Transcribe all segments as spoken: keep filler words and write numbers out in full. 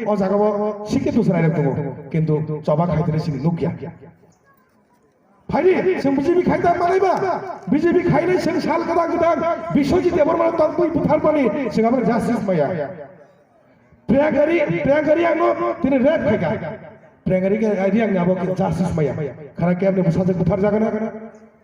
O jaga o sikhe tusrai rok tongo, kintu choba khaitini sini nukya. Phaidi, chwng B J P khaida manaiba, B J P khainai chwng sal kwdang kwdang Biswajit Debbarma tongtwi butharmani chwng abo justice maya. Priyanka Ri-, Priyanka Riang no tini rape khaika. Priyanka Ri-, Riang ni abo justice maya. Khana kemni bwsajwk buthar jagana?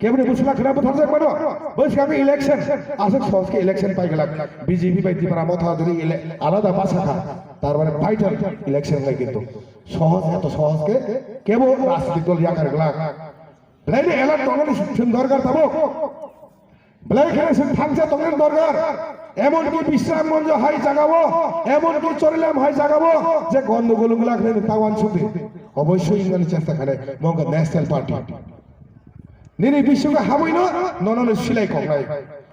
Kemni bwsla khana buthar jak mano? Bwskang election, aswk sohos khe election pai glak. B J P bai Tipra Motha jodi ele-, alada basa kha, tar mane vital election lai kintu. Sohos, eto sohos khe kebo rajnitik dol yakar glak. Belai ni alert tongmani chwng dorkar tabuk. Belai kheno chwng thangsa tongmani dorkar. Emonki Bishram Manjo hai jagao, emonki Chorilam hai jagao je gondogol wngla kheno ta uansukdi. Oboisoi wngmani chesta khainai, mo wngkha National Party. Nini bisingo habwino nono no silai koknai.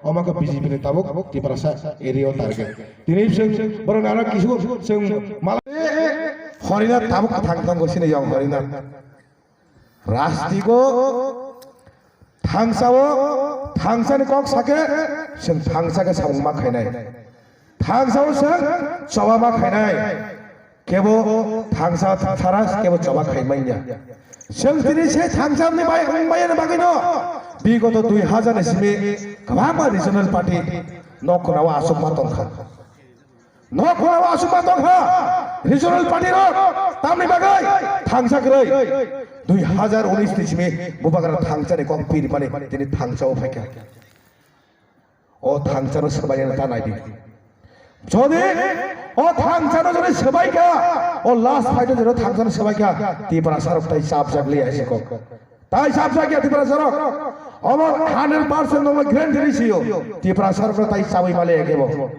Omo khe B J P ni tabuk Tiprasa area o target. Tini chwng borok nana kisu chwng mala. Horina tabuk thang thang gosini yong horina. Rastiko thangsao thangsani kok sake chwng thangsa khe samung ma khainai. Thangsao chwng choba ma khainai. Kebo thangsa tharas kebo choba khaimanya. Chwng tini se thangsani bai wngmaya ni bagwino bigoto dui hajar ni simi kwbangma regional party nok khunao aswk ma tongkha. Nok khorao aswkma tongkha regional party rok, tamni bagwi thangsa kwrwi dui hajar unis ni simi bubagra thangsani kok pirmani tini thangsao phaikha. O thangsano swbainani ta naidi. Jodi o thangsano jodi swbaikha, o last fight o jodi thangsano swbaikha, Tiprasa rok tai chapjak liya se kok. Tai chapjak ya Tiprasa rok. Omo hundred percent nongma guarantee risiyo. Tiprasa rok tai chabai male ekebo.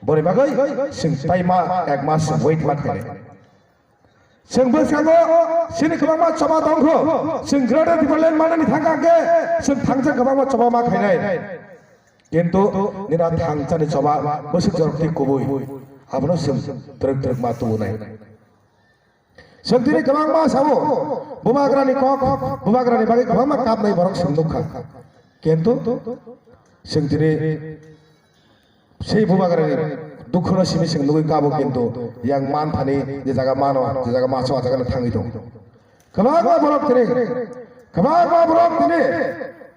Boni bagwi chwng tai ma ek mas wait ma khainai. Chwng bwskango chini kwbangma choba tongkho. Chwng Greater Tipraland manani thangkha khe chwng thangsa kwbangma choba ma khainai. Kintu nina thangsani choba bwswk jorok twi kubui. Abono chwng twrwk twrwk ma tubunai. Chwng tini kwbangma sao, bubagrani kok, bubagrani bagwi kwbangma kapnai borok chwng nukha. Kintu chwng tini sei bubagrani dukhuno simi chwng nugwi kabo, kintu yang man thani je jaga mano, je jaga maso, a jaga thangwi tongo. Kwbangma borok tini, kwbangma borok tini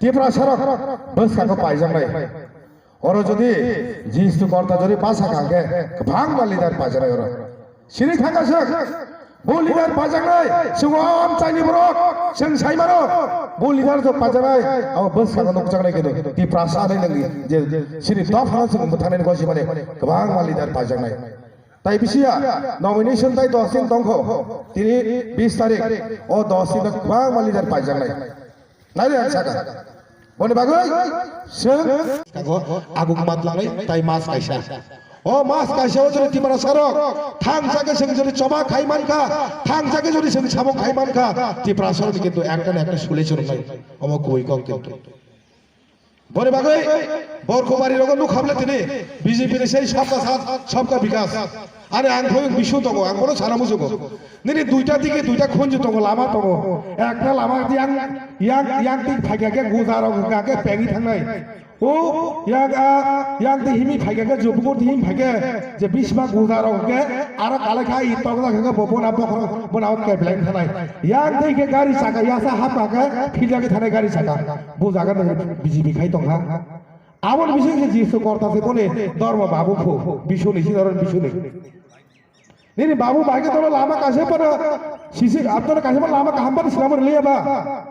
Tiprasa rok bwskango paijaknai. Oro jodi Jisu Korta jodi basa kha khe kwbangma leader pajaknai oro. Sini thangka swk, bo leader pajaknai, chwng o amchaini borok, chwng saimano, bo leader jok pajaknai, abo bwskango nukjaknai kintu Tiprasa hinwi nangdi je sini dophano chwng mwthangnai ni gosi mani kwbangma leader pajaknai. Tai bisiya nomination tai dos din tongkho, tini bis tarik, o dos din kwbangma leader pajaknai. Nai ang saka. Boni bagwi chwng kago aguk mat langnai tai mas kaisa. O mas kaisa o jodi Tiprasa rok thangsa khe chwng jodi choba khai mankha, thangsa khe jodi chwng samung khai mankha, Tiprasa rok ni kintu ekta na ekta solution nai. Omo kubui kok kintu. Boni bagwi Borkhobari rogo nukha bwle tini B J P ni sei sabka sath, sabka bikas. Ani ang thoi bisu tongo, ang bono sana musugo. Nini duita digi duita khunju tongo, lama tongo. Ekta lama yang, yang, yang tik phaikha khe guja rok hwnkha khe pengi thangnai. O yang a, yang tik himi phaikha khe jubuk tik himi phaikha je bisma guja rok hwnkhe aro kalai kha i tokla khe bo bona bokhorok bona o kepleng thanai. Yang tik khe gari saka yasa hapkha khe philya khe thanai gari saka. Bo jaga no B J P khai tongkha. Aboni bising se Jisu Korta se boni dormo babu phu, bisuni si doron bisuni. Nini babu bai ke tolo lama kase pana sisi, abtolo kase pana lama kaham pana silamur liya ba.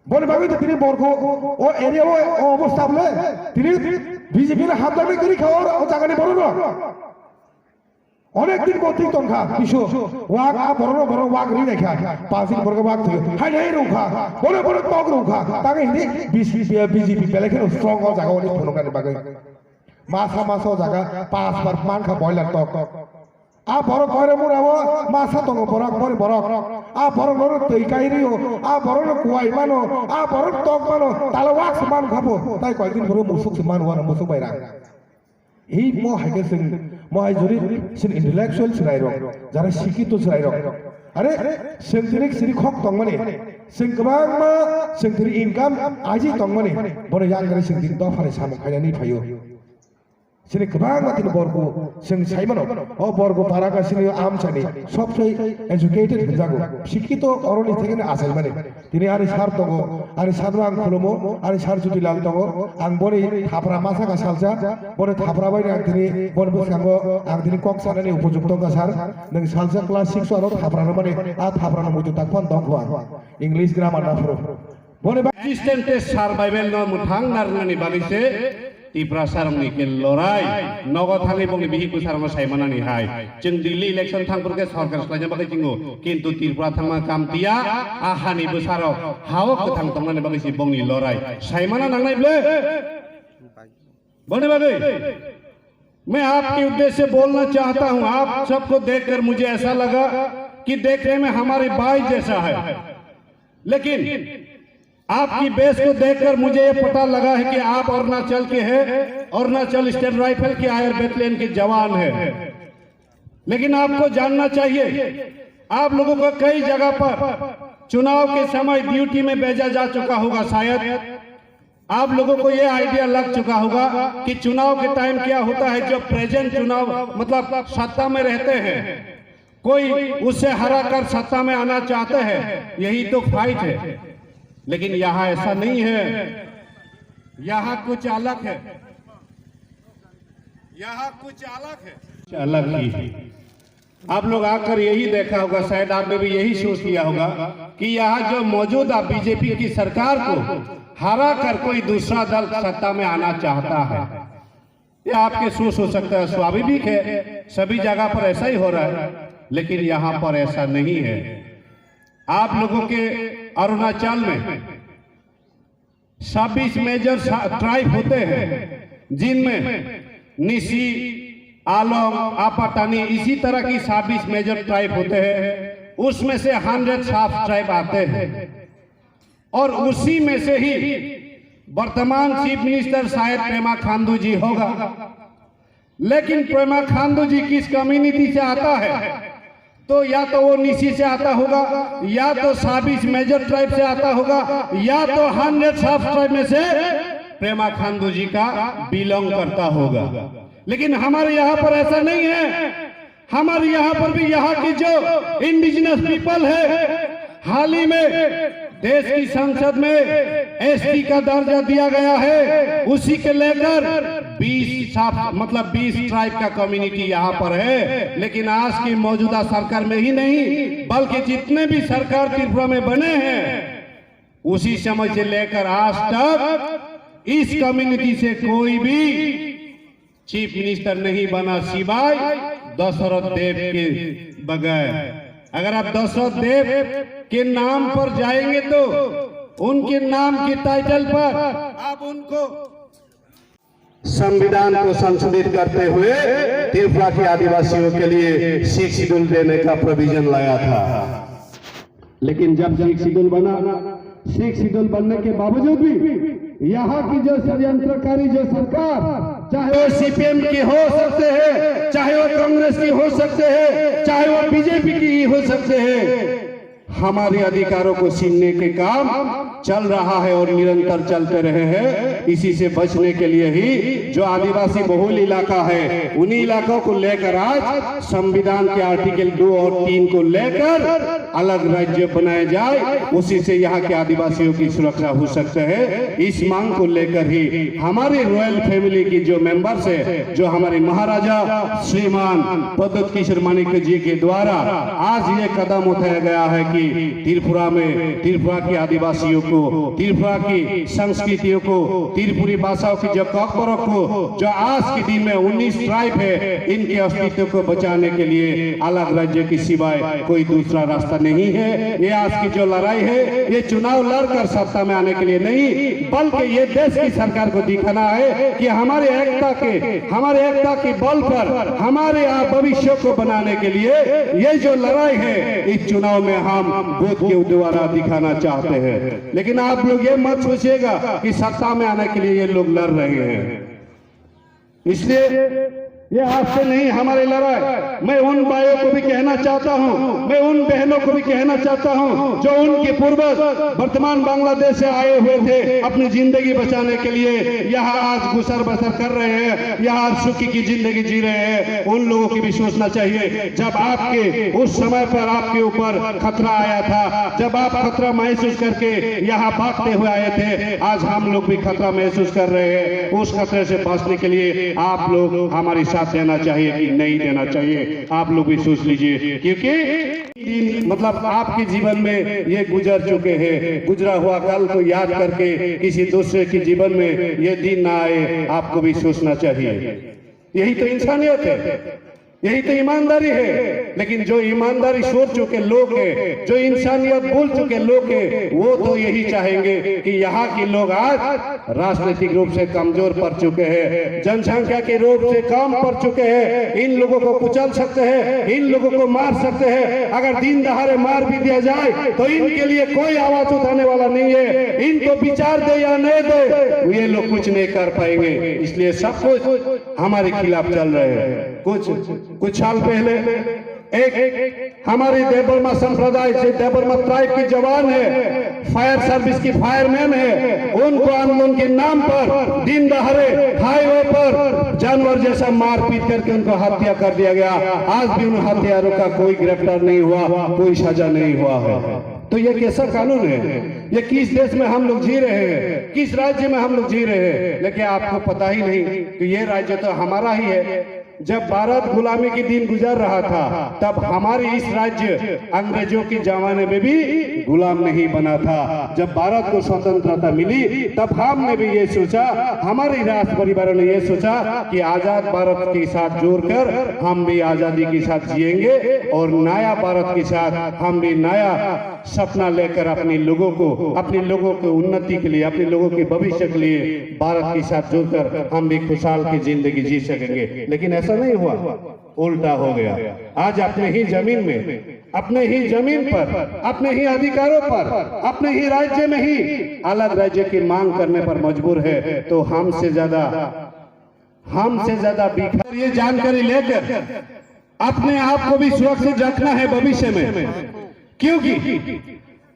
Boni bagwi to tini Borkho o area o, o obostha bole tini B J P na hapdagni kiri kha o, o jagani borok no. Onek din bo twi tongkha, bisu. Wak a borok no borok wak ri naikha. Pas din borok wak thwi. Hai nai rukha. Borok borok tok rukha. Tang hindi B J P, B J P belai kheno strong o jaga oni phunuknani bagwi. Masa masa o jaga pas par mankha boiler tok. A borok koire mura o masa tongo borok bori borok. A borok no twi kai rio. A borok no kuwai mano. A borok tok mano. Tala wak se mankha bo. Tai koi din borok musuk se manu ano musuk bai rang. Ei mo hai khe chwng, mo hai jori chwng intellectual chwrai rok, jara sikito chwrai rok. Are, chwng tini chini khok tongmani, chwng kwbangma chwng tini income aji tongmani, bono yang gari chwng tini dophani samung khainani phaio. Chini kwbangma tini borgo chwng sai mano. O borgo para ka chini amchani sobsoi educated hinjago. Sikito oroni thengeni achaimani. Tini ani sar tongo, ani sarno ang khulumo, ani sar Jutilal tongo. Ang boni thapra masa ka salsa, boni thapra bai ang tini boni bwskango ang tini kok sanani upojukto ka sar. Nwng salsa class six o ano thapra romani, a thapra no muitu tak phan tongkho ang. English grammar na phuru. Boni ba- Existence survival no mwthang narnani bagwi se Tiprasarokni khe lorai. Nogo thangwi bongni bihik bwsarokno saimanani hai. Chwng Delhi election thangphuru khe sorkar swlaina bagwi chingo. Kintu Tripura thangma kam tiya, a hani bwsarok hao kwthang tongnani bagwi se bongni lorai. Saimana nangnai ble? Boni bagwi? मैं आपके उद्देश्य से बोलना चाहता हूं, आप सबको देखकर मुझे ऐसा लगा कि देखने में हमारे भाई जैसा है, लेकिन आपकी बेस को देखकर मुझे ये पता लगा है कि आप अरुणाचल के हैं, अरुणाचल स्टेट राइफल के आयर बटालियन के जवान है। लेकिन आपको जानना चाहिए, आप लोगों को कई जगह पर चुनाव के समय ड्यूटी में भेजा जा चुका होगा शायद। आप लोगों को ये आइडिया लग चुका होगा कि चुनाव के टाइम क्या होता है। जो प्रेजेंट चुनाव, मतलब सत्ता में रहते हैं, कोई उससे हरा कर सत्ता में आना चाहते हैं, यही तो फाइट है। लेकिन यहाँ ऐसा नहीं है, यहाँ कुछ अलग है, यहाँ कुछ अलग है, कुछ अलग ही है। आप लोग आकर यही देखा होगा, शायद आपने भी यही सोच लिया होगा कि यहाँ जो मौजूदा बीजेपी की सरकार को हरा कर कोई दूसरा दल सत्ता में आना चाहता है। ये आपके सोच हो सकता है, स्वाभाविक है, सभी जगह पर ऐसा ही हो रहा है, लेकिन यहाँ पर ऐसा नहीं है। आप लोगों के अरुणाचल में छब्बीस मेजर ट्राइब होते हैं, जिनमें निसी, आलोंग, आपातानी, इसी तरह की छब्बीस मेजर ट्राइब होते हैं। उसमें से हंड्रेड साफ ट्राइब आते हैं और उसी में से ही वर्तमान चीफ मिनिस्टर शायद पेमा खांडू जी होगा। लेकिन पेमा खांडू जी किस कम्युनिटी से आता है, तो या तो वो निसी से आता होगा, या तो छब्बीस मेजर ट्राइब से आता होगा, या तो हंड्रेड साफ ट्राइब में से पेमा खांडू जी का बिलोंग करता होगा। लेकिन हमारे यहाँ पर ऐसा नहीं है। हमारे यहाँ पर भी यहाँ की जो इंडिजिनस पीपल है, हाल ही में देश की संसद में एसटी का दर्जा दिया गया है, उसी के लेकर बीस साफ, मतलब बीस ट्राइब का कम्युनिटी यहाँ पर है। लेकिन आज की मौजूदा सरकार में ही नहीं, बल्कि जितने भी सरकार त्रिपुरा में बने हैं, उसी समय से लेकर आज तक इस कम्युनिटी से कोई भी चीफ मिनिस्टर नहीं बना सिवाय दशरथ देव के बगैर। अगर आप दशरथ देव के नाम पर जाएंगे तो उनके नाम के टाइटल पर आप उनको संविधान को संशोधित करते हुए त्रिपुरा के आदिवासियों के लिए सिक्स शेड्यूल देने का प्रोविजन लाया था। लेकिन जब सिक्स शेड्यूल बना, सिक्स शेड्यूल बनने के बावजूद भी यहाँ की जो षड्यंत्रकारी जो सरकार, चाहे वो सीपीएम की हो सकते हैं, चाहे वो कांग्रेस की हो सकते हैं, चाहे वो बीजेपी की ही हो सकते हैं, हमारे अधिकारों को छीनने के काम चल रहा है और निरंतर चलते रहे हैं। इसी से बचने के लिए ही जो आदिवासी बहुल इलाका है, उन्हीं इलाकों को लेकर आज संविधान के आर्टिकल दो और तीन को लेकर अलग राज्य बनाया जाए, उसी से यहाँ के आदिवासियों की सुरक्षा हो सकते हैं। इस मांग को लेकर ही हमारे रॉयल फैमिली की जो मेंबर्स है, जो हमारे महाराजा श्रीमान प्रद्युत किशोर माणिक्य जी के द्वारा आज ये कदम उठाया गया है कि त्रिपुरा में त्रिपुरा के आदिवासियों को, त्रिपुरा की संस्कृतियों को, त्रिपुरी भाषाओं की जो कॉकबरक को, जो आज के दिन में उन्नीस ट्राइब है, इनके अस्तित्व को बचाने के लिए अलग राज्य के सिवाय कोई दूसरा रास्ता नहीं है। ये आज की जो लड़ाई है, ये चुनाव लड़कर सत्ता में आने के लिए नहीं, बल्कि ये देश की सरकार को दिखाना है कि हमारे एकता के, हमारे एकता के बल पर हमारे यहाँ भविष्य को बनाने के लिए ये जो लड़ाई है, इस चुनाव में हम बूथ के द्वारा दिखाना चाहते हैं। लेकिन आप लोग ये मत सोचिएगा कि सत्ता में आने के लिए ये लोग लड़ रहे हैं। इसलिए ये आपसे नहीं हमारी लड़ाई। मैं उन भाइयों को भी कहना चाहता हूँ, मैं उन बहनों को भी कहना चाहता हूँ जो उनके पूर्वज वर्तमान बांग्लादेश से आए हुए थे, अपनी जिंदगी बचाने के लिए यहाँ आज गुजर बसर कर रहे हैं, यहाँ आज सुखी की जिंदगी जी रहे हैं। उन लोगों की भी सोचना चाहिए। जब आपके उस समय पर आपके ऊपर खतरा आया था, जब आप खतरा महसूस करके यहाँ भागते हुए आए थे, आज हम लोग भी खतरा महसूस कर रहे हैं। उस खतरे से बचने के लिए आप लोग हमारी साथ देना चाहिए कि नहीं देना चाहिए, आप लोग भी सोच लीजिए, क्योंकि दिन, मतलब, आपके जीवन में ये गुजर चुके हैं। गुजरा हुआ कल को याद करके किसी दूसरे के जीवन में ये दिन ना आए, आपको भी सोचना चाहिए। यही तो इंसानियत है, यही तो ईमानदारी है। लेकिन जो ईमानदारी छोड़ चुके लोग हैं, जो इंसानियत भूल चुके लोग हैं, वो तो यही चाहेंगे कि यहाँ के लोग आज राजनीतिक रूप से कमजोर पड़ चुके हैं, जनसंख्या के रूप से कम पड़ चुके हैं, इन लोगों को कुचल सकते हैं, इन लोगों को मार सकते हैं। अगर दिन दहाड़े मार भी दिया जाए तो इनके लिए कोई आवाज उठाने वाला नहीं है। इनको विचार दे या नहीं दे, ये लोग कुछ नहीं कर पाएंगे। इसलिए सब कुछ हमारे खिलाफ चल रहे हैं। कुछ कुछ साल पहले एक हमारी देवबर्मा संप्रदाय से, देवबर्मा ट्राइब की जवान है, फायर सर्विस की फायरमैन है, उनको आंदोलन के नाम पर दिन दहाड़े हाईवे पर जानवर जैसा मारपीट करके उनको हत्या कर दिया गया। आज भी उन हत्यारों का कोई गिरफ्तार नहीं हुआ, कोई सजा नहीं हुआ है। तो ये कैसा कानून है? ये किस देश में हम लोग जी रहे हैं, किस राज्य में हम लोग जी रहे हैं? लेकिन आपको पता ही नहीं कि ये राज्य तो हमारा ही है। जब भारत गुलामी के दिन गुजर रहा था, तब हमारे इस राज्य अंग्रेजों के जमाने में भी गुलाम नहीं बना था। जब भारत को स्वतंत्रता मिली, तब हमने भी ये सोचा, हमारे राज परिवारों ने ये सोचा कि आजाद भारत के साथ जोड़कर हम भी आजादी के साथ जिएंगे और नया भारत के साथ हम भी नया सपना लेकर अपने लोगों को, अपने लोगों की उन्नति के लिए, अपने लोगों के भविष्य के लिए भारत के साथ जुड़कर हम भी खुशहाल की जिंदगी जी सकेंगे। लेकिन ऐसा नहीं हुआ, उल्टा हो गया। आज अपने ही जमीन में, अपने ही जमीन पर, अपने ही अधिकारों पर, अपने ही राज्य में ही अलग राज्य की मांग करने पर मजबूर है। तो हमसे ज्यादा, हमसे ज्यादा भिखारी, ये जानकारी लेकर अपने आप को भी सुरक्षित रखना है भविष्य में, क्योंकि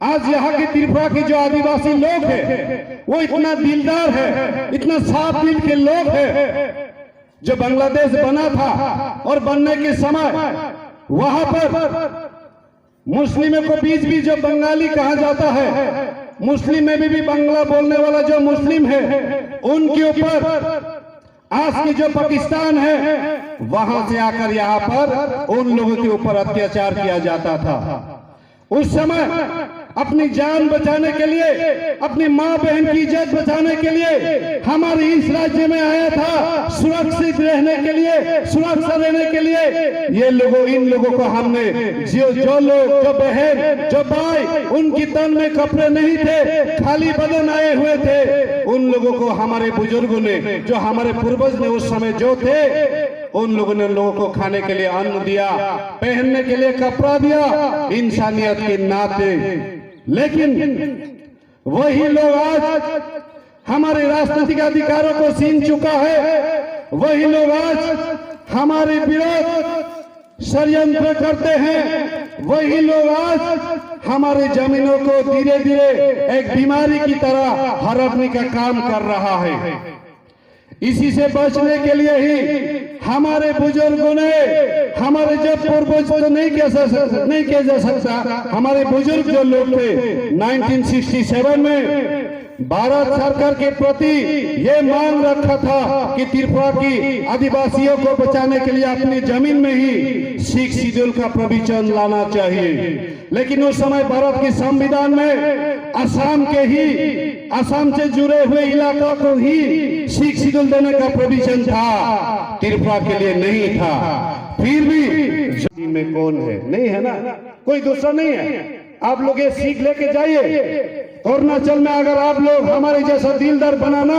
आज यहाँ के त्रिपुरा के जो आदिवासी लोग हैं, वो इतना दिलदार है, इतना साफ दिल के लोग हैं। जो बांग्लादेश बना था और बनने के समय वहां पर मुस्लिमों को बीच भी जो बंगाली कहा जाता है, मुस्लिम में भी, भी बांग्ला बोलने वाला जो मुस्लिम है, उनके ऊपर आज की जो पाकिस्तान है, वहां से आकर यहाँ पर उन लोगों के ऊपर अत्याचार किया जाता था। उस समय अपनी जान बचाने के लिए, अपनी माँ बहन की इज्जत बचाने के लिए हमारे इस राज्य में आया था, सुरक्षित रहने के लिए, सुरक्षा देने के लिए। ये लोगों, इन लोगों को हमने, जो, जो लोग, जो बहन, जो भाई, उनकी तन में कपड़े नहीं थे, खाली बदन आए हुए थे, उन लोगों को हमारे बुजुर्गों ने, जो हमारे पूर्वज ने उस समय जो थे, उन लोगों ने लोगों को खाने के लिए अन्न दिया, पहनने के लिए कपड़ा दिया, इंसानियत के नाते। लेकिन वही लोग आज हमारे राजनीतिक अधिकारों को छीन चुका है, वही लोग आज हमारे विरोध षड्यंत्र करते हैं, वही लोग आज हमारे जमीनों को धीरे धीरे एक बीमारी की तरह हड़पने का काम कर रहा है। इसी से बचने के लिए ही हमारे बुजुर्गों ने, हमारे जब पूर्वज तो नहीं कह सक-, नहीं कह जा सकता, हमारे बुजुर्ग जो लोग थे नाइनटीन सिक्सटी सेवन में भारत सरकार के प्रति ये मांग रखा था कि त्रिपुरा की आदिवासियों को बचाने के लिए अपनी जमीन में ही सिक्स शेड्यूल का प्रोविजन लाना चाहिए। लेकिन उस समय भारत के संविधान में असम के ही, असम से जुड़े हुए इलाका को ही सिक्स शेड्यूल देने का प्रोविजन था, त्रिपुरा के लिए नहीं था। फिर भी जमीन में कौन है? नहीं है ना, कोई दूसरा नहीं है। आप लोग ये सीख लेके जाइए। अरुणाचल में अगर आप लोग हमारे जैसा दिलदार बनाना,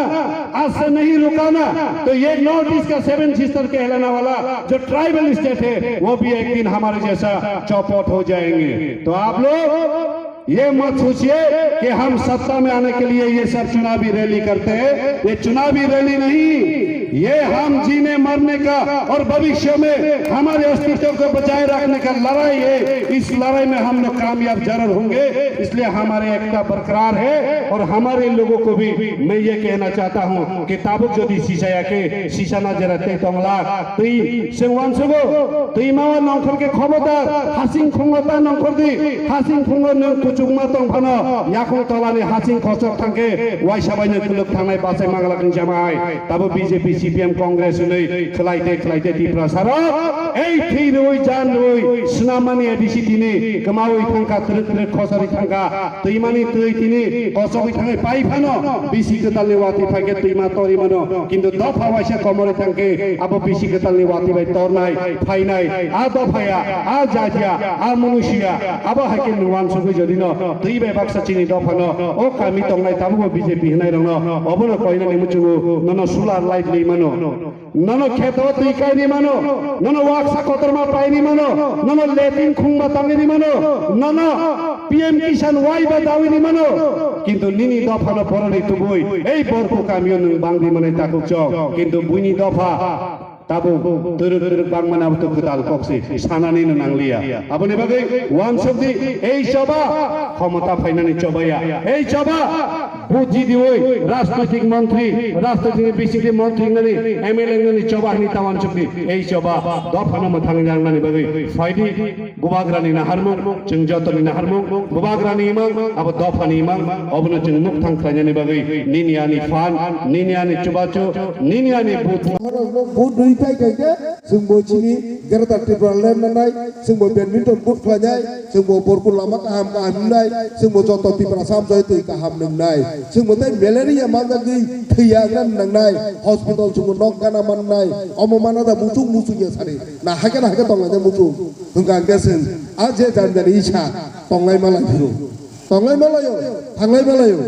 आज से नहीं रुकाना, तो ये नॉर्थ ईस्ट का सेवन सिस्टर कहलाने वाला जो ट्राइबल स्टेट है, वो भी एक दिन हमारे जैसा चौपट हो जाएंगे। तो आप लोग ये मत सोचिए कि हम सत्ता में आने के लिए ये सब चुनावी रैली करते हैं। ये चुनावी रैली नहीं, ये हम जीने मरने का और भविष्य में हमारे अस्तित्व को बचाए रखने का लड़ाई है। इस लड़ाई में हम लोग कामयाब जरूर होंगे, इसलिए हमारे एकता बरकरार है। और हमारे लोगों को भी मैं ये कहना चाहता हूँ कि tabuk jodi sisaya ke sisana jera tei tongla tei sengwan sugo tei mawa nongkhor ke khobodar hasing khungo ta nongkhor di, hasing khungo nung kuchukma tong phano yakhung tolani hasing khochok thangke waisa bai nung kuluk thangnai bachai manglak ni jamai. Tabo B J P, C P M, Congress hwnwi khwlaite khwlaite Tiprasa rok ei thwi rwi jan rwi swnam mani A D C tini kwmawi thangkha, twrwk twrwk khosari thangkha, twi mani twi tini kochogwi thangwi pai phano bisi kwtalni watwi phaikhe twima tori mano, kintu dopha waisa komorwi thangkhe abo bisi kwtalni watwi bai tornai phainai a dophaya a jatia a munusia abo hai khe nuan sugwi jodi no twi bai baksa chini dophano o kami tongnai tabukbo B J P hwnai rokno obono koinani muchungo nono solar light lwi mano, nono kheto twi kai ri mano, nono waksa kotorma pai ri mano, nono latrine khungba tangwi ri mano, nono P M Kisan Y ba dawi ri mano, kintu nini dophano boroni tubui ei Borku kamio nwng bangri manai takhuk chok, kintu buini dopha tabuk twrwk twrwk bangmani abo to kwtal kok se sanani no nangliya. Aboni bagwi wansuk di ei choba khomota phainani chobaya. Ei choba buji diwi rajnoitik montri, rajnoitik bisingtwi montri wngnani M L A wngnani choba hwnwi ta wansuk di. Ei choba dophano mwthang yangnani bagwi phaidi. Bubagrani naharmung, chwng jotoni naharmung, bubagrani imang, abo dophani imang, obono chwng mukthang khlainani bagwi nini ani phan, nini ani chubachu, nini ani but. Vote rwi phai kha khe, chwng bo chini Greater Tripura land nangnai, chwng bo badminton court khlainai, chwng bo borku lama kaham kaham wngnai, chwng bo joto Tiprasa amchai twi kaham nwngnai, chwng bo tei malaria manjagwi thwiya wngna nangnai, hospital chwng bo nok gana mannai, omo mana da muchung muchung ya sari, na hakhe na hakhe tonglainai muchung. Hwnkha hwnkhe chwng a je jani jani isa tonglai malai phuru. Tonglai malaio, thanglai malaio.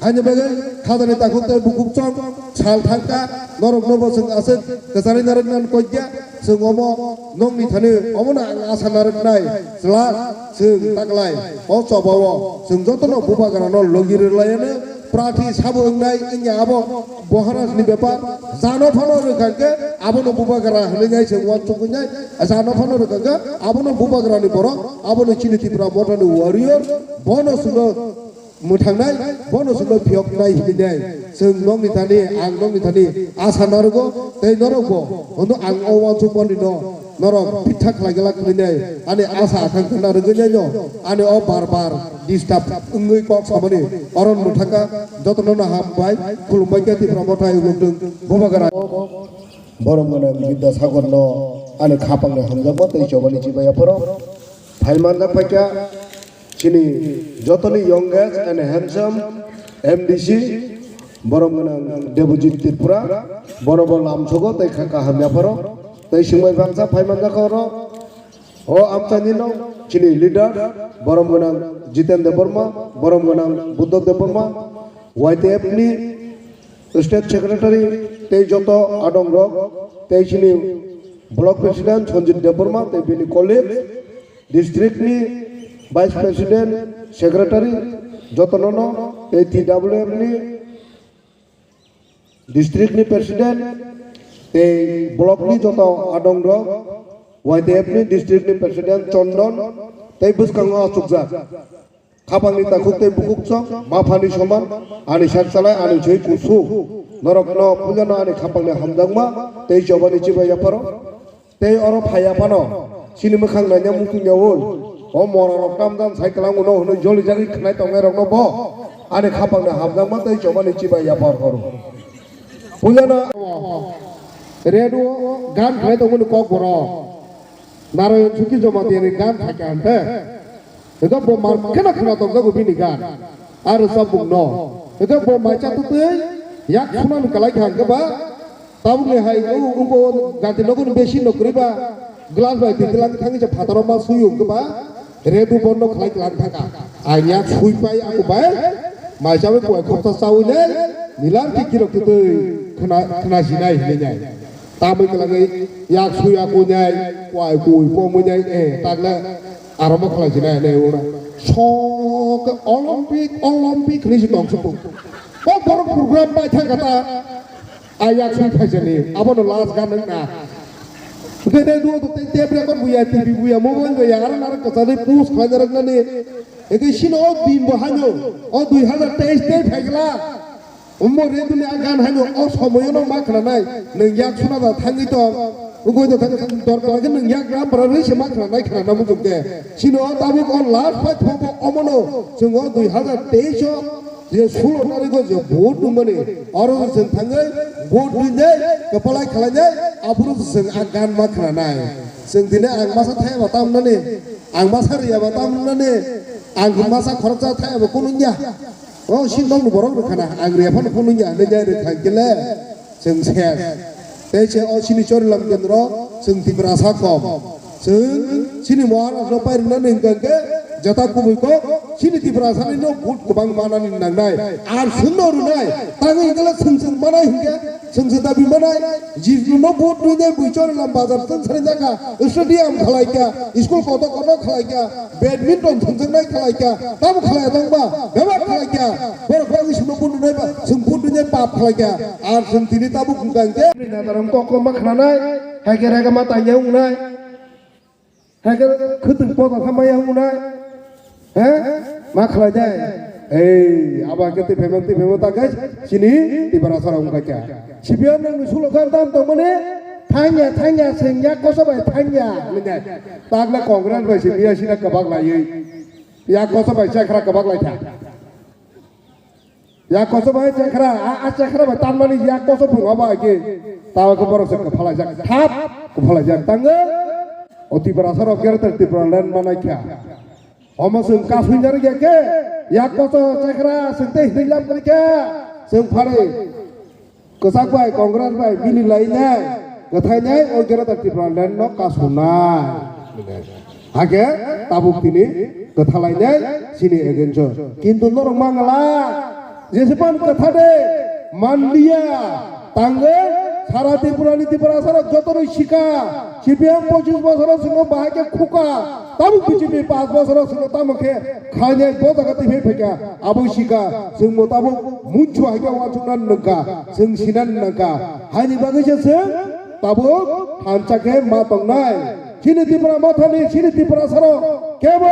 Haini bagwi khadani takhuk tei bukhuk chong sal thangkha, norokno bo chwng aswk kwcharwi narwkna koikya, chwng omo nokni thani omono ang asa narwknai chwla chwng taklai. O chobao chwng jotono bubagrano logi rwlaiano prathi sabo wngnai wngya abo Boharajni bepar, jano phano rwkha khe abono bubagra hwnwi nai se uansuk wngnai, jano phano rwkha khe abono bubagrani borok, abono chini Tipra Mothani warrior, bono chwngno mwthangnai, bono chwngno phiyoknai hwnwi nai. Chwng nokni thani, ang nokni thani asa narwgo, tei norokbo hwno ang o uansukmani no. Norok pitha khlai glak hwnwi ani asa akhang khna rwgwi nai no ani o bar bar disturb wngwi kok samani oron mwthaka jotono no ham bai khulumbai khe Tipra Motha Ayuk Lungtung Bubagra. Borom gwnang Bidya Sagar no ani khapang ni hamjakma tei chobani chibai aphoro phai manjak paikha. Chini jotoni youngest and handsome M D C, borom gwnang Debojit Tripura, bono bo lamsogo tei kha kaham yapharo, tei swngbai bangsa phai manjakha oro. O amchaini no chini leader, borom gwnang Jiten Debbarma, borom gwnang Buddha Debbarma, Y T F ni state secretary tei joto adong rok, tei chini block president Sanjit Debbarma tei bini colleague, district ni vice president, secretary, jotono no, tei T W F ni district ni president, tei block ni joto adong rok, Y T F ni district ni president Chondon, tei bwskango achukjak. Khapangni takhuk tei bukhuk chok, maphani soman, ani sak chalai, ani chwi kusu. Norokno puilano ani khapangni hamjakma, tei chobani chibai yapharo. Tei oro phaiya phano, chini mwkhang naina muchungya oi. O morarok tam jam sai kwlango no hwnwi jolijagwi khwnai tongnairokno bo ani khapangni hamjakma tei chobani chibai yaphar horo. Puilano radio gan khwnai tongmani kok borok. Narayan Suki Jamatia ni gan thakya hante. Ego bo mar kheno kheno tongjago bini gan. Aro sabuk no. Ego bo mai cha tutui yak sunan kalai kha hwnkhe ba. Tabuk ni hai o ubo ganti nogo ni besi no kwrwi ba. Glass bai twi tilang thangwi cha phataro ma suyo hwnkhe ba. Rebu bondo khlai klang thaka. Ang yak sui pai aku bai. Mai cha bai poi khopsa chawi le. Nilar ki kirok tutui khna khna sinai hinai nai. Tamwi kwlangwi yak suya kuinai, kwai kui pomwi nai, eh, takle aro ma khlai sinai hinwi ura. Sok Olympic, Olympic hinwi si tong suku. Kok borok program bai thang kata. A yak swi phaisani, abono last gan wngna. Hwnkhe tei duo to tei tape record buya, T V buya, mobile buya, aro naro kwchadwi post khlaina rwknani. Hwnkhe sino o din bo haino, o dui hazar teis tei phaigla. Omo reduni a gan haino o somoyono ma khwnanai, nwng yak suna da thangwi tong. Wngwi da thang dorkar khe nwng yak gram bara rwi se ma khwnanai khwnana muchung khe. Sino o tabuk o last fight phobo omono chwng o dui hazar teis o je sulo tarikh o je vote nungmani, oro chwng thangwi vote rinai, kwpalai khlainai, aphuru chwng a gan ma khwnanai. Chwng tini ang masa thaya ba tamnani, ang masa riya ba tamnani, ang masa khoroksa thaya ba kunu ya. O si nokni borok rwkha na, ang riya phano kunu ya, hinwi ya rwkha khe le. Chwng ses. Tei se o sini Chorilam kendro, chwng Tiprasa kom. Chwng sini Maharashtra pai rwna ni hwnkha khe jata kubui kok, sini Tiprasa ni no vote kwbang manani nangnai. Ar chwng no rwnai, tangwi hwnkhe le chwng chwng manai hwnkhe, chwng chwng dabi manai, jibini no vote rwnai bui Chorilam bazar chwng sari jakha, stadium khalai kha, school kotor kotor khalai kha, badminton thwngjaknai khalai kha, tamo khalai tongba, bebak khalai kha, borok bagwi chwngno vote rwnai ba, chwng vote rwnai pap khalai kha. Ar chwng tini tabuk hwnkha hwnkhe netarom kok kok ma khnanai, hai khe rega ma tangya wngnai, hai khe khwtwng poda thamaya wngnai, he? Ma khlai dai? Ei, abo hai khe twi phaima, twi phaima ta guys, chini Tiprasa rok wngkha kya? C P M rokni sulok khe tam tongmani, thangya, thangya, chwng yak kosa bai thangya, hinwi dai. Takla Congress bai se biya sina kwbak laiwi. Yak kosa bai chakra kwbak lai kha. Yak koso bai chekra, a, a chekra bai tanmani yak koso phungo bai ke. Tawa khe borok se kwphalaijak, thap kwphalaijak tango. O Tiprasa rok Greater Tipraland manai kha. Omo chwng kasui nari ya ke, yak koso chekra chwng tei hinwi lam kari kha. Chwng phari kwchak bai, Congress bai mili lainai, kwthainai o Greater Tipraland no kasunai. Hakhe tabuk tini kwthalainai chini against o. Kintu norok mangala, jesepan kwtha de manliya, tangwi sara Tripura ni Tiprasa rok jotono sika, C P M pochis bosoro chwngno bahai khe khuka, tabuk B J P panch bosoro chwngno tamo khe khainai bo jaga twi phai phaikha, abo sika, chwngbo tabuk munchu hai khe uansukna nangkha, chwng sinani nangkha, haini bagwi se chwng tabuk thansa khe ma tongnai. Chini Tipra Mothani, chini Tiprasarok kebo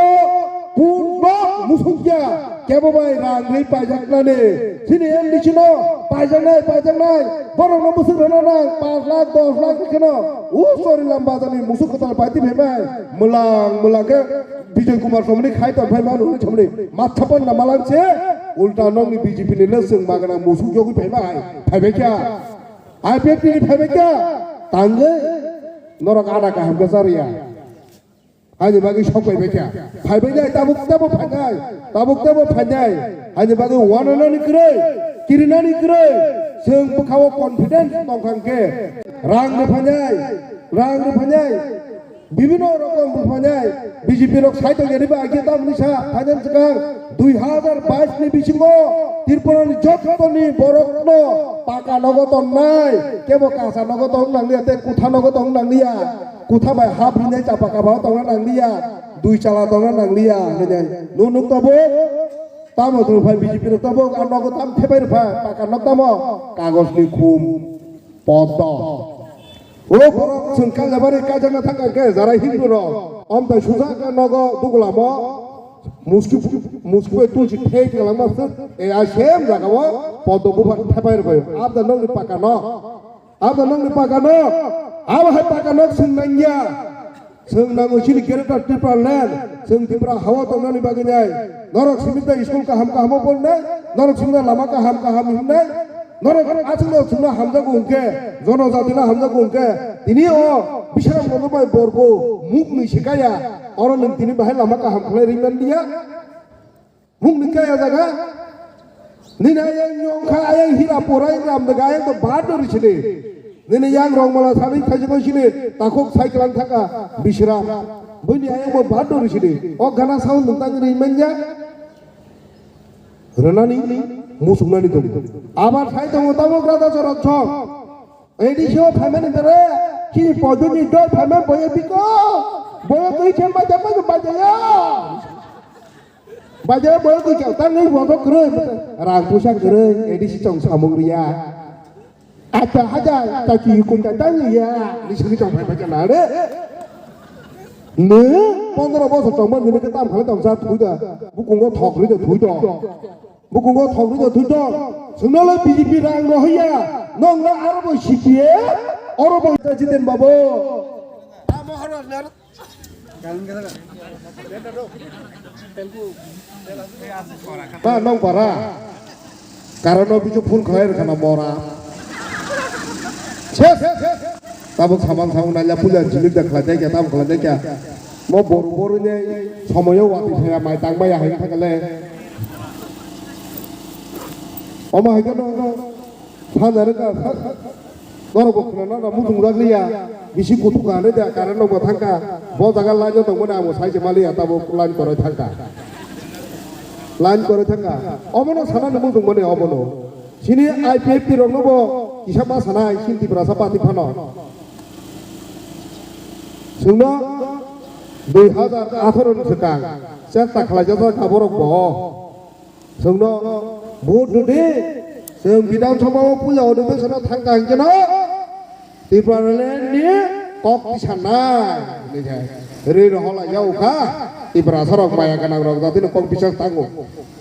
punbo musukya, kebo bai rang ri paijaknani. Chini M D C no paijaknai, paijaknai, borokno musuk rwna nang, panch lakh, dos lakh ni kheno, u Chorilam bazarni musuk kwtal paiti phaimai, mwlang mwlang khe Bijoy Kumar somni khai tong phaima nungni somni mathapan na malang se, ulta nokni B J P ni le chwng magana musuk yogwi phaimai, phaibai kya. I P F T ni phaibai kha, tangwi norok ada kaham khe chariya. Haini bagwi sok phaibai kha. Phaibai nai, tabuk tebo phainai, tabuk tebo phainai. Haini bagwi wananani kwrwi, kirinani kwrwi. Chwng bwkhao confidence tongkha hwnkhe rang rwphainai, rang rwphainai. Bibino rokom bwphainai B J P rok sai tongya riba, agi tamni sa phainani swkang dui hazar bais ni bisingo Tripura ni joto ni borok no paka nogo tongnai, kebo kasa nogo tong nangliya, tei kutha nogo tong nangliya, kutha bai hap rinai chapa kaba tongna nangliya, dui chala tongna nangliya hinwi nung nuk tabuk. Tamo tongphai B J P rok tabuk a nogo tam thepai rwphai paka nok tamo kagoj ni khum. Poddo. O borok chwng Kailabari kaijakna thangkha khe jarai Hindu rok. Omtai sujak khe nogo dugulamo muski, muski bai tulsi thei thwlangma swk e a same jaga o poddo buphang thepai rwbaio. Abda nokni paka nok. Abda nokni paka nok. Abo hai paka nok chwng nangya. Chwng nango chini Greater Tripura Land, chwng Tripura hawa tongnani bagwi nai. Norok simi tei school kaham kaham o pornai, norok simi lama kaham kaham himnai, norok aswkno chwngno hamjago hwnkhe, jono jatino hamjago hwnkhe, tini o Bisram Mondo bai borbo mukni sikaya, oro nwng tini bahai lama kaham khlai ringman liya. Mukni kaya jaga. Nini ayang nyong kha, ayang hira pora, ayang ram daga, ayang to bad dori sini. Nini yang rong mala sani thai jago sini, takhuk sai kelang thaka, Bisram. Bini ayang bo bad dori sini. O gana sound nung tang ri manya. Renani, musung nani tong. Abar sai tong tamo grada chorok chok. Edi sio phaimani dere, chini pojoni doi phaimani boye biko. Boye koi chemba chemba chemba chemba. Baja boy ko kya tang ngai bo to kroi, rang pusa kroi, A D C chong samung riya. Acha haja ta ki ku ta ta ya ni sigi tong phai phai na re. Ne pondro bosor tong ma ni ke tam khale tong sa thui da. Bukungo thok ri da thui do. Bukungo thok ri da thui do. Sungno le B J P rang ro hoya. Nong na aro bo C P M. Aro bo ta Jiten Babu. Ta nong para. Karon no bisu phone khlai rwkha na mora. Ses. Tabuk samang samang naila puja jilik da khlai dai kya, tabuk khlai dai kya. Mo boru boru ne somoyo wati saya mai tang maya hai thakale. Omo hai khe no. Sana rwkha, sa-, sa-, norok bo khwnana da muchung jak liya, bisi kutuk ka hinwi da, current rok bo thangkha, bo jaga line o tongmani abo sai se maliya, tabuk line kwrwi thangkha. Line kwrwi thangkha. Obono sanani muchung mani obono. Sini I P F T rokno bo kisa ma sanai, sini Tiprasa party phano. Chwngno dui hazar atharo ni swkang chesta khlaijak kha borok bo. Chwngno vote rwdi, chwng Bidhan Sabha o puila odhibesono thangkha hinkhe no Tipraland ni kok tisanai hinwi khe rwi rohorlai yago kha. Tiprasa rok maya gwnang rok jatino kok bisas tango.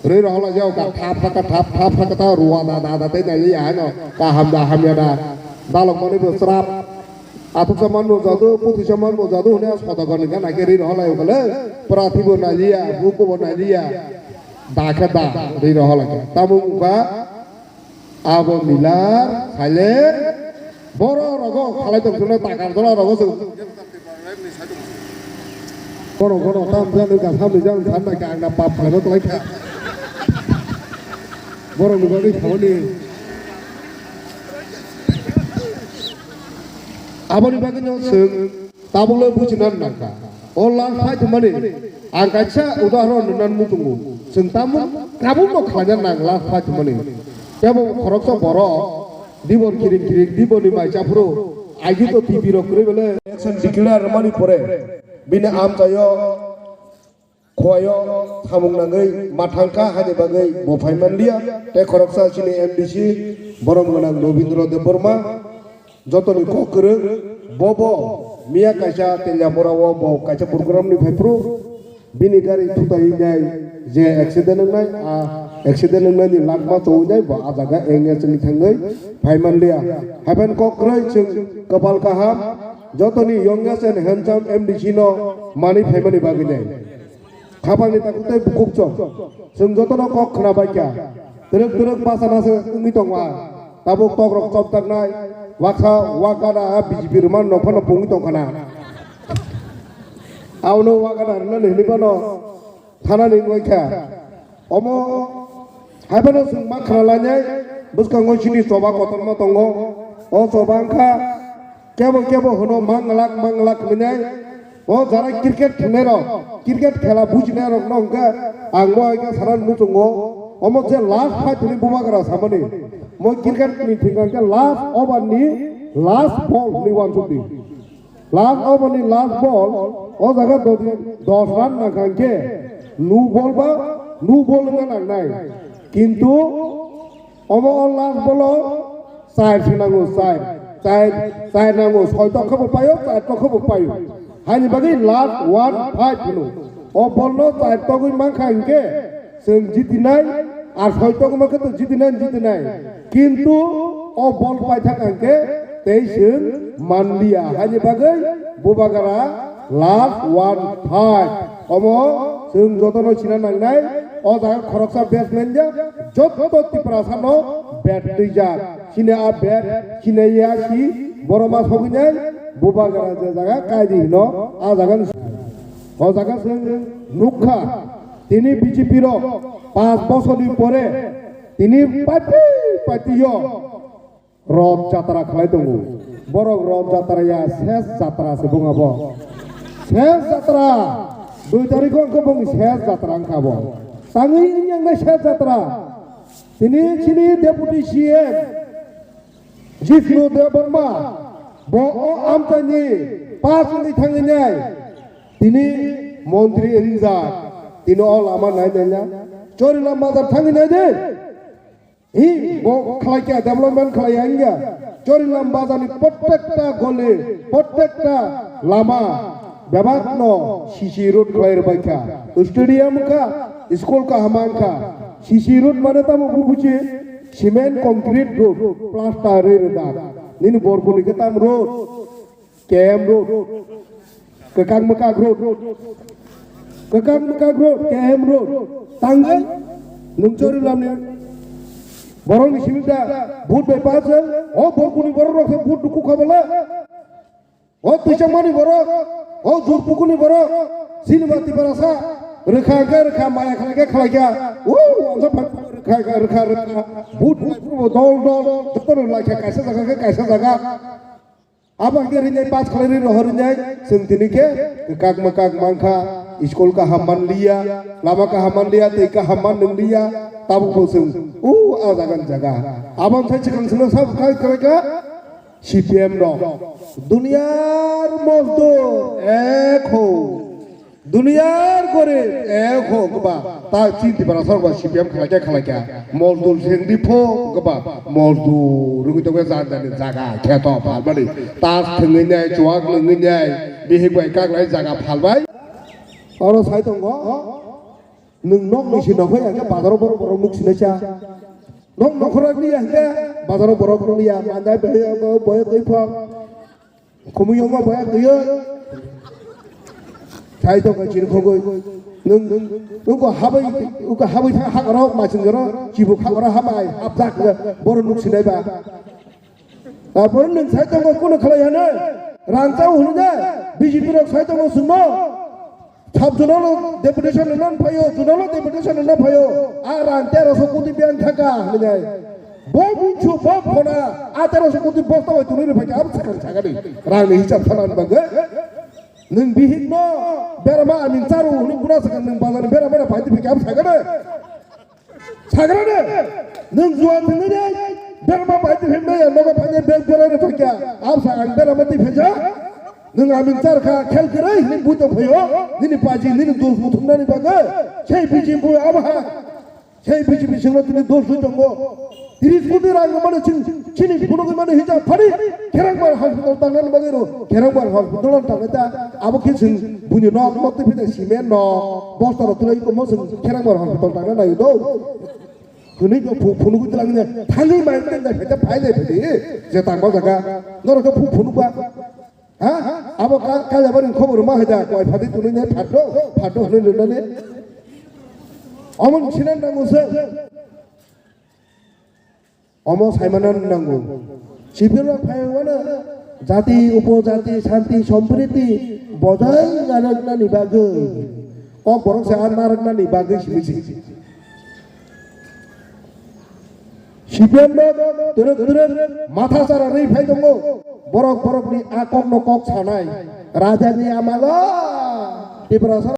Rwi rohorlai yago kha, thap thap thap thap thap ta ruwa da da da tei nai ya hano kaham da hamya da dalok mani bo srap. Athuksa manbo jadu, puthisa manbo jadu hwnwi sodagon hwnka naikhe rwi rohorlai yago kha le. Prathibo nai liya, bukubo nai liya. Da khe da, rwi rohorlai khe. Tamo wngkha abo milar, silent. Borok rogo khalai tong phano takar dola rogo se. Borok borok tam jani ka samni jani sanna ka angna pap khlaima tonglaikha. Borok ni bagwi samani. Aboni bagwi no chwng Tabukle bujina nangkha. O last fight hwnmani ang kaisa udahoron rwna muchungo. Chwng tamo tabukno khlaina nang last fight hwnmani. Tebo khoroksa borok dibor kiring kiring dibor ni mai chaphuru aigito T V rok kwrwi bele election declare rwmani pore bini amchaio Khowaio samung nangwi ma thangkha, haini bagwi bo phai manliya. Tei khoroksa chini M D C borom gwnang Robindra Debbarma, jotoni kok kwrwng. Bo bo miya kaisa Teliamura o bo kaisa program ni phaiphuru bini gari thutai nai je accident wngnai, a accident wngnai ni lakma chowui nai bo a jaga eng ya chwngwi thangwi phai manliya. Haiphan kok kwrwi chwng kwpal kaham jotoni youngest and handsome M D C no manwi phaimani bagwi nai. Khapangni takhuk tei bukhuk chwng. Chwng jotono kok khwna bai kha. Twrwk twrwk bachana se wngwi tongo ang. Tabuk tokrok chopjaknai. Wakha wakana a B J P rwmani nokphano pungwi tongkhana. Abono wakana rwnani hwnwi phano thanani wngwi kha. Omo Haiphano chwng ma khna lainai, bwskango chini choba kotorma tongo. O choba wngkha kebo kebo hwno manglak manglak hwnwi nai. O jara cricket thwngnairok, cricket khela bujinairokno hwnkhe ang bo hai khe sana muchungo. Omo je last fight hwnwi bubagra samani. Mo cricket ni thwngkha hwnkhe last over ni last ball hwnwi uansukdi. Last over ni last ball, o jaga dos, dos run nangkha hwnkhe, no ball ba, no ball wngna nangnai. Kintu omo o last ball o char se nango, char, char, char nango, soi tok khe bo paio, char tok khe bo paio. Haini bagwi last one five hwno. O ball no char togwi mankha hwnkhe, Chwng jitinai, ar soi tongma khe to jitinai, jitinai. Kintu o ball paithak hwnkhe tei chwng manliya. Haini bagwi bubagra last one five. Omo chwng jotono sina nangnai. O jaga khoroksa batsman ja, joto Tiprasano bat twijak. Chini a bat, chini ya si, boroma sogwinai, bubagra je jaga kaidi hino, a jaga ni. O jaga chwng nukha. Tini B J P rok panch bosorni pore tini party party o Roth Jatra khlai tongo. Borok Roth Jatra ya ses jatra se bung abo. Ses jatra. Dui tarikh o wngkha bung ses jatra wngkha bo. Tangwi wngya wngnai ses jatra. Tini chini deputy C M Jishnu Debbarma bo o amchaini pass wngwi thangwi nai. Tini montri wngjak, tini o lama nai nai na. Chorila Bazar thangwi nai de. Hi, bo khlai kya, development khlai ya wngya. Chorilam bazar ni prottekta goli, prottekta lama bebak no C C road khlai rwbaikha. Stadium wngkha, school kaham wngkha. C C road mane tamo bubuchi cement concrete road, plaster rwi rwjak. Nini Borkuni khe tam road, K M road. Kwkak mwkak road. Kwkak mwkak road, K M road. Tangwi nwng Chorilamni borokni simi da vote bai pass wng. O Borkuni borok rok khe vote dukhu kha bole. O Twichangmani borok, o Jurpukuni borok, sinima Tiprasa, rwkha hwnkhe rwkha, maya khlai khe khlai kha. O, ansa phai rwkha, rwkha, rwkha. Vote bai phuru bo dol dol, jotono lai kha kaisa jaga khe kaisa jaga. Abo hwnkhe rinai pass khlai ri rohor rinai, chwng tini khe kwkak mwkak mankha, school kaham manliya, lama kaham manliya, tei kaham man nwngliya, tabukbo chwng o a jaga ni jaga. Abo wngkha swkang swkang sabo khai khlai kha C P M rok. Duniyar mozdur ek ho. Duniyar gorib ek ho, wngkha ba ta chini Tiprasa rok ba C P M khlai kha, khlai kha. Mozdur se wng di pho, wngkha ba mozdur wngwi tongkha, jan jani jaga kheto phalmani, tas thwngwi nai, chuwak nungwi nai, bihik bai kaklai jaga phalbai. Oro sai tongo, nwng nok ni si nok ya khe bazaro borok borok nuk sinai cha. Nok nokhorok ni ya khe bazaro borok nuk ya, manjai bai bo boy twi pho. Khumui yongma boya twiyo. Sai tongkha chini khogoi. Nwng, nwng ko habai, uka habai thang hak oro, masing oro, chibuk hak oro habai, hapjak, boro nuk sinai ba. Tarpore nwng sai tongo kuno khlai hano, rang chao hwnwi de, B J P rok sai tongo chwngno. Sub zonal o deputation no phaio, zonal o deputation no phaio. A rang teroso koti biyang thangkha hwnwi nai. Bo bunchu, bo phona, a teroso koti bosta bai twnwi rw phaikha, abo sakang sakani. Rang ni hisab sana ni bagwi. Nwng bihik no berama amin charu hwnwi guna sakang, nwng bazar ni berama no phaidi phaikha, abo sakani. Sagrane, nwng juan thwngwi de, berma bai twi phimnai ya, nogo phainai bel berai rw thangya, absa ang berama twi phaija, nwng amin char kha, khel kwrwi hwnwi bui tong phaio, nini paji, nini dos buthumnani bagwi, sei B J P abo ha, sei B J P singno tini dos wi tongo, tris koti rang mano chini phunugwi mano hija phari, Kherangbar hospital tangnani bagwi rw, Kherangbar hospital tangnai ta, abo khe chwng buini nok, nok twi phai ta cement nok, bosta rok twi lai tongmo chwng Kherangbar hospital tangna naio do. Hwnwi bo phu-, phunugwi twlang nya. Thangwi mai teng dai phai ta phai lai phai di. Je tang ba jaga. Norok khe phu-, phunuk ba. Ha? Abo ka-, kaya bari khobor ma hai da. Koi phadi tunui ne phaddo. Phaddo hwnwi lwnani. Omon sinan nango se. Omo saimana nango. Civil rok phai wano jati, upojati, shanti, sompriti bojai narwknani bagwi. Kok borok se ar narwknani bagwi simi si. C P M rok twrwk twrwk matha chara rwi phai tongo. Borok borokni a kokno kok sanai. Rajani amalo Tiprasa